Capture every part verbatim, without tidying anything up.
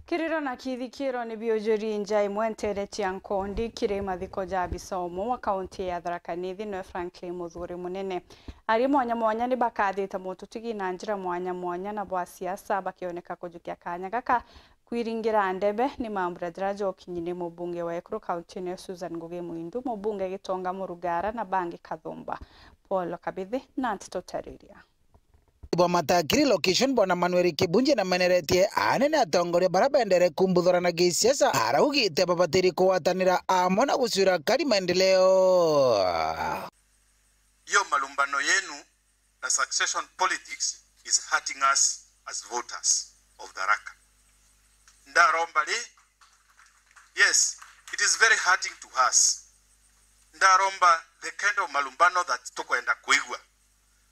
Kiriro na kithikiro ni biujuri nja imwe nteere cia Nkondi kiri mathiko ja Bisomo wa kaunti ya Tharaka Nithi, nwe Franklin Muthuri Munene. Aria mwanya mwanya ni bakathite mututigi na njira mwanya mwanya, na bwa siasa bakioneka kujukia kanya gaka kwiringira ndebe ni mambura jara jokinyi ni mubunge wa ekuru kaunti-ini Susan Ngugi Mwindu, mubunge Gitonga Murugara na bangi kathumba. Paul Kabithi na nteto tariria. Bwa Matakiri location, Bwana Manuel Kibunji nameneretie anene atongoria bara bendere kumbuthurana gisiasa, araugite babatiri kugwatanira amwe na gucwira kari maendeleo. Hiyo malumbano yenu na succession politics is hurting us as voters of Tharaka. Ndaromba ri, yes, it is very hurting to us. Ndaromba the kind of malumbano that tukwenda kuigua.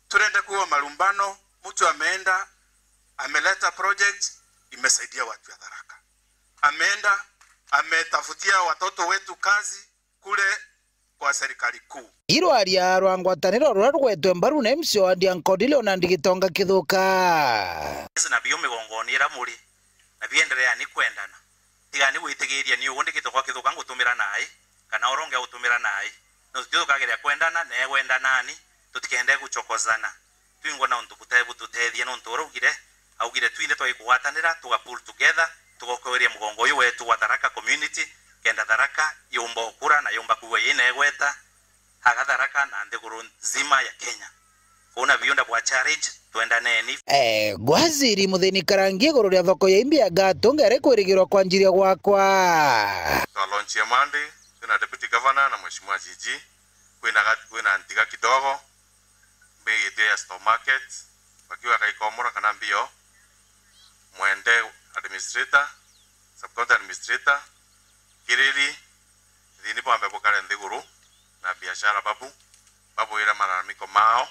Turende kuwa malumbano, mtu ameenda, ameleta project, imesaidia watu ya Tharaka. Ameenda, ametafutia watoto wetu kazi kule kwa serikali kuu. Irwaria rwa ngwataniro ruria rugwetwe mbaru na M C wa Ndiankodi Leonard Gitonga Kithuka. Yes, na bio migongoni ira muri, na biendereani kwendana. Tigani gwitigiria ni ugu ndikite gwa Kithuka ngutumira nai, kana uronge gutumira nai. No tutio tukageria kwendana, ne wendanani, tutikende guchokozana. Twingwa na untu bute-, bututethia nontu uraugire, augire twinthe twai kugwatanira, tuga pull together, tugokoeria mugongo uyu wetu wa Tharaka community, kenda Tharaka yumba ukura na yumba kuwa yina igweta, aga Tharaka na nthiguru nzima ya Kenya. Kuna biunda bwa challenge, twendaneni. Eh, Waziri Muthini Karangi iguru ria thoko ya Imbi ya Gatunga iri kwirigirwa kwanjiria gwakwa. Twa launch ya Monday, twina Deputy Governor na Mheshimiwa G G, kwina ga-, kwina ntiga kidogo, mbigitio ya store market, bakiuga kaikomora kana mbio, Mwende administrator, sub-county administrator, Kiriri, thini bwambe bukare nthiguru na biashara babu, babwire malalamiko mao,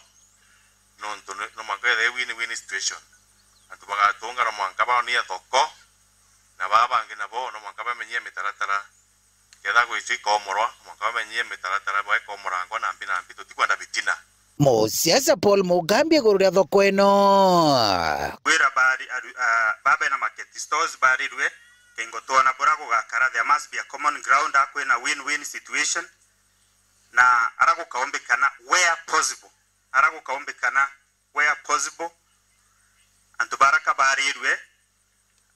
nontu ni, no mwanka ethire win-win situation. Antu bagatunga no mwanka baonie thoko, na baa bangi nabo no mwanka bamenyie mitaratara. Ketha gwiji ikomorwa, mwanka bamenyie mitaratara bwa ikomorangwa na mbi na mbi, tutikwenda bitina. Musiasa Paul Mugambi iguru ria thoko ino. Kwira bari aru-, ah, babe na market stores barirwe, kengo twona bura gugakara, there must be a common ground, akwina win-win situation, na ara gukaumbikana where possible, ara gukaumbikana where possible, antu bara kabarirwe,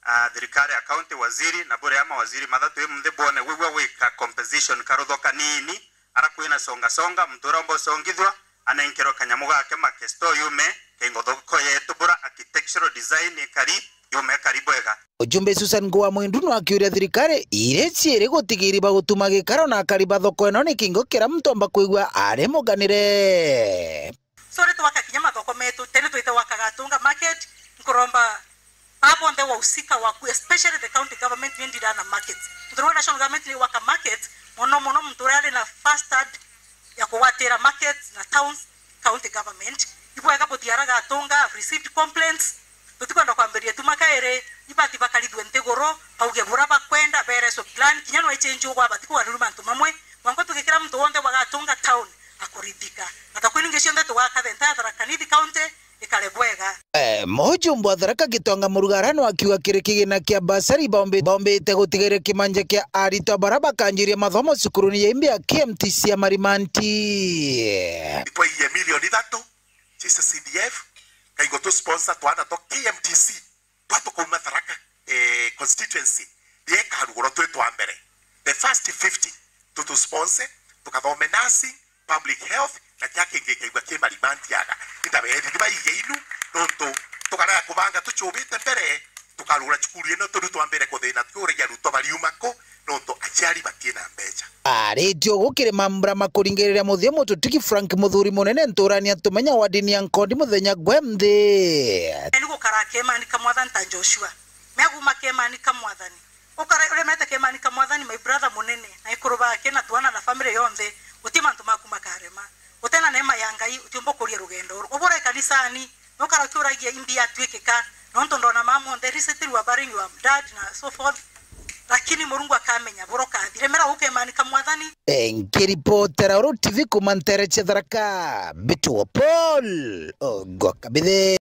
ah, thirikari ya county, waziri na buria mawaziri mathatu imunthi bwone gwigua gwika compensation karutho kanini, ara kwina songa songa, muntu uria umba ucongithua anenkerwe kanyamu gake market store yume, kengo thoko yetu bura architectural design ikari yume ikari bwega. Ujumbe Susan Nguwa Mwindu no akiuria thirikari iri ciiri gutigiri bagutuma gikaro na akari ba thoko ino ni kingo kiria muntu amba kwigua ari muganire. So, ri twaka kinya mathoko metu, tene twite wakaga Gatunga market, nkuromba baba bonthe wahusika waku, especially the county government, ni ndira na market. Nthuru national government ni waka market, mono mono muntu uria ari na first hand ya kugwatira market na towns, county government. Ibwega buthiaraga Gatunga, I've received complaints. Tutikwenda kwambiria tuma kairi, ibati bakarithwe nthiguru, bauge bura bakwenda, bereswe plan, kinya no ichenji ugwa bati kugaruru mantu mamwe. Mwanka tugikira muntu wonthe wa Gatunga town akurithika. Na takwini ngi cionthe tugaka the entire Tharaka Nithi County ikare bwega. Eh, mujumbe wa Tharaka Gitonga Murugara no akiuga kiri kigina kia basari baumbi-, baumbite gutigiria kimanja kia aritwa bara bakanjiria mathomo cukuruni ya Imbi ya K M T C ya Marimanti. Itwaiye milioni ithatu, cia C D F, kaigo tu sponsor twana twa K M T C. Twa tukauma Tharaka, eh, constituency, ria ikarugurwa twi twa mbere. The first fifty, tutusponsor, tukathome nursing, public health, na kia kingi ikaigua ki Marimanti aga. Indabeeri ni baige inu, nontu tukarega kubanga tuchubite mbere, tukarugura cukuru ino turi twa mbere kuthina, tukiuragia arutwa bariuma ku, nontu aciari batina mbecha. Aritie ugu kiri mambura ma kuringiriria muthiu mututiki Frank Muthuri Munene nturani atumenya wadini ya Nkondi muthenya gwe nthi. Ni gukara kemani ka Mwathani ta Joshua. Meguma kemani ka Mwathani. Ukara uremete kemani ka Mwathani, my brother munene, na ikuru bake na twana na family yonthe, uti mantu maku makarema. Utena neema ya Ngai, utiumba kuria rugendo uru. Ubure kanisani, nukara ukiuragia imbi yatwikika, nontu ndona mama monthe, recently were burying your dad na so forth. Lakini Murungu akamenya bura ukathire. Remera ukemani ka Mwathani. Nkiripotera Uru T V kuma ntere cia Tharaka, Mbitwo Paul Ogwa Kabithe.